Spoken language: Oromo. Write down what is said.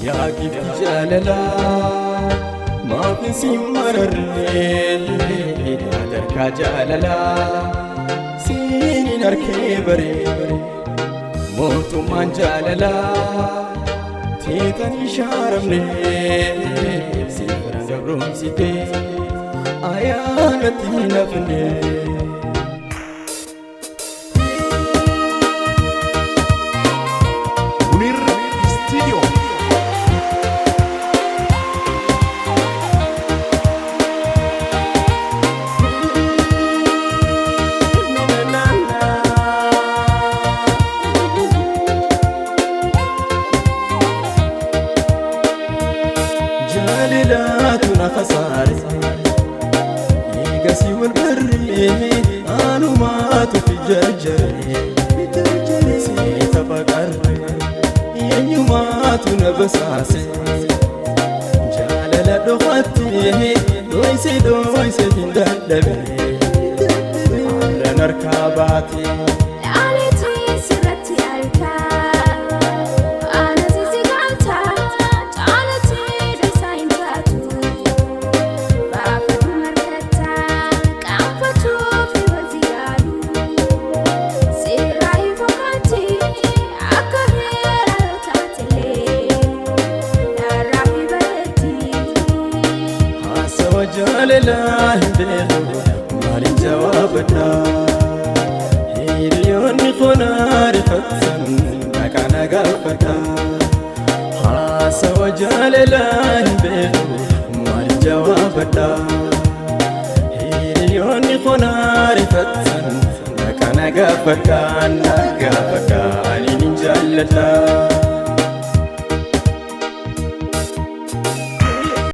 Yaa gifti jaalalaa, maaf isin mararree? Sadarkaa jaalalaa siin hin arkee baree. Mootummaan jaalalaa teetanii shaaramne, siif gabroomsitee ayyaanatti hin hafne. Munir Studio. Jaalalaatu na kasaare, eegasii wal barree, anumaatu fi jarjare, seeta faqarre, eenyumaatu na basaase? Jaalala dhokattee dhoyse dhoyse hin dadhabe, har'an harkaa baate. Dhaaleetii sirratti argaa, aanasi si galta, caalatii dhirsa hin taatu. Baafatu markatta, qaanfachuuf wanti yaalu. Seeraa hin fakkaatti, akka heera yoo taatellee, narraa hin bareetti. Haasawa jaalalaa hin beeku, maalin jawaabadha? Hiriyoonni konaa rifatan, maqaa na gaafadha. Haasawa jaalalaa hin beeku, maalin jawaabadha? Hiriyoonni konaa rifatan, maqaa na gaafadha, na gaafadha, ani nin jaalladha.